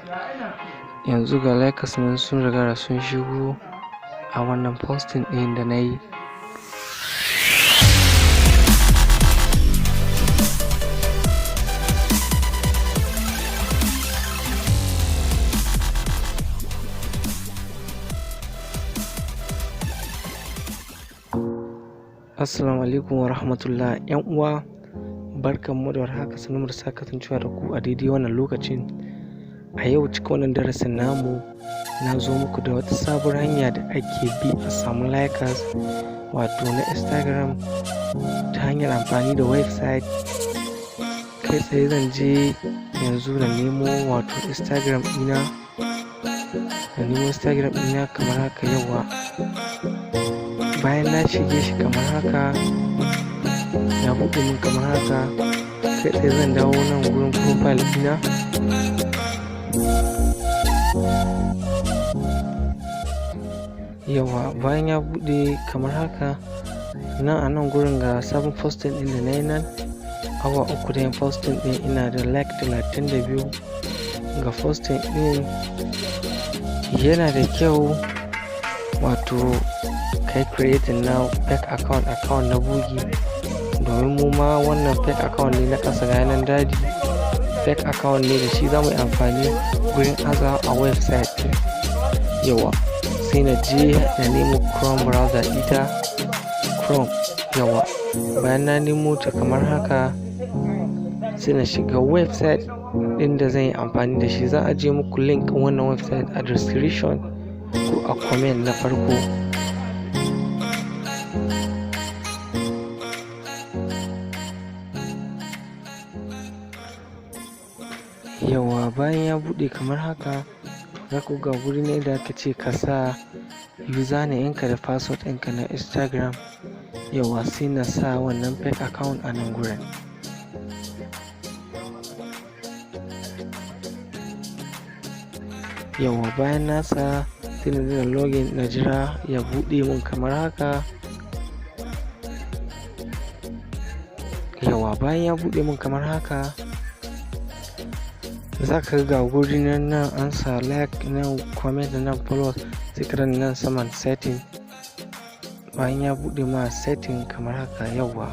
Yanzu ga likers nan sun riga da sun shigo a wannan posting ɗin da na yi. Assalamu alaikum wa rahmatullah, 'yan uwa, barkanmu da warhaka, sannunmu da sake kasancewa da ku a daidai wannan lokacin. A yau cikin wannan darasin namu, na zo muku da wata sabuwar hanya da ake bi a samu likers, wato na Instagram, ta hanyar amfani da website. Kai tsaye zan je yanzu na nemo wato Instagram ɗina, na nemo Instagram ɗina kamar haka. Yauwa, bayan na shige shi kamar haka, ya buɗe min kamar haka, kai tsaye zan dawo nan gurin profile ɗina. Yauwa, bayan ya buɗe kamar haka, nan a nan gurin ga sabon posting ɗin da na yi nan awa 3 da yin posting ɗin, ina da like 32 ga posting ɗin. Yana da kyau wato kai creating na fake account, account na bogi, domin mu ma wannan fake account ne na ƙasa, ga nan dadi fake account ne, da shi za mu yi amfani gurin aza a website ɗin. Yauwa, sai na je na nemo Chrome browser, ita Chrome. Yauwa, bayan na nemo ta kamar haka, sai na shiga website ɗin da zan yi amfani da shi. Za a ajiye muku link ɗin wannan website a description ko a comment na farko. Yauwa, bayan ya buɗe kamar haka, za ku ga guri ne da aka ce ka sa username ɗinka da password ɗinka na Instagram. Yauwa, sai na sa wannan fake account a nan gurin. Yauwa, bayan na sa, sai na danna login, na jira ya buɗe mun kamar haka. Yauwa, bayan ya buɗe mun kamar haka, za ka ga guri nan, nan an sa like, nan comment, nan followers, sai ka danna nan saman setting. Bayan ya buɗe ma setting kamar haka, yauwa,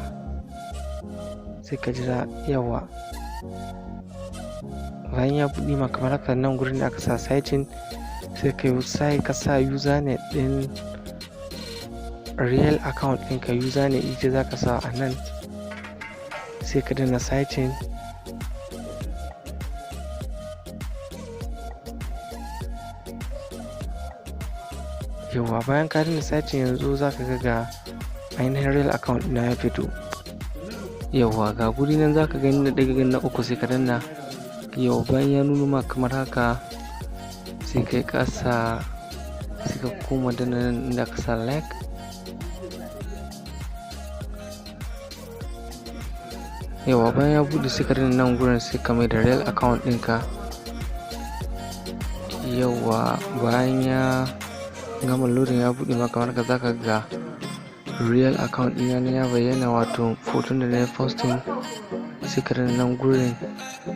sai ka jira. Yauwa, bayan ya buɗe ma kamar haka, nan gurin da aka sa setting, sai ka yi sai ka sa username ɗin real account ɗinka. Username ita za ka sa a nan, sai ka danna setting. Yauwa, bayan ka danna setting, yanzu za ka ga ainihin real account ɗina ya fito. Yauwa, ga guri nan za ka gani na ɗiga na uku, sai ka danna. Yauwa, bayan ya nuno ma kamar haka, sai kai ƙasa, sai ka koma danna nan inda aka sa like. Yauwa, bayan ya buɗe, sai ka danna nan gurin, sai ka mai da real account ɗinka. Yauwa, bayan ya gama loading, ya buɗe maka kamar haka, zaka ga real account ɗina ne ya bayyana, wato hoton da na yi posting. Sai ka danna nan gurin,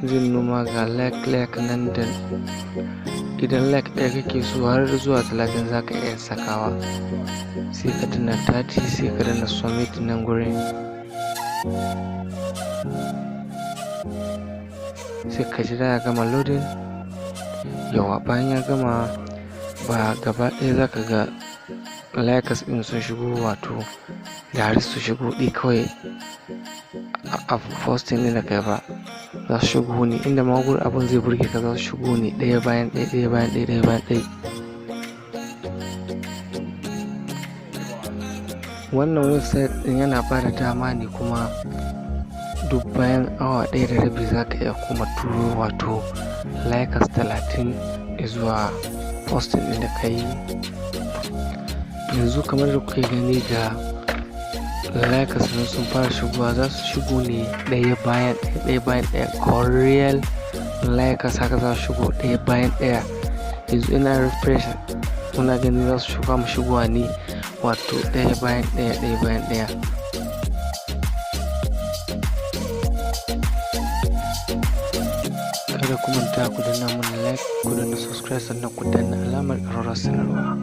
zai nuno ma ga like like nan, da idan like ɗaya kake so har zuwa 30 za ka iya sakawa. Sai ka danna 30, sai ka danna submit nan gurin, sai ka jira ya gama loading. Yauwa, bayan ya gama, ba gaba ɗaya za ka ga likers ɗin sun shigo, wato da su shigo ɗi kawai a posting ɗin da kai ba. Za su shigo ne inda ma gurin abun zai burge ka, za su shigo ne ɗaya bayan ɗaya, ɗaya bayan ɗaya, ɗaya bayan ɗaya. Wannan website ɗin yana ba da dama ne kuma duk bayan awa 1.5 za ka iya kuma turo wato likers 30 zuwa posting ɗin da ka yi. Yanzu kamar da kuke gani, ga likers nan sun fara shigowa. Za su shigo ne ɗaya bayan ɗaya, ɗaya bayan ɗaya, real likers haka za su shigo ɗaya bayan ɗaya. Yanzu ina refresh, muna gani za su shigo mu shigowa ne, wato ɗaya bayan ɗaya, ɗaya bayan ɗaya. Kada ku manta ku danna mana like. Like, ku danna subscribe, sannan ku danna alamar ƙararrawar sanarwa.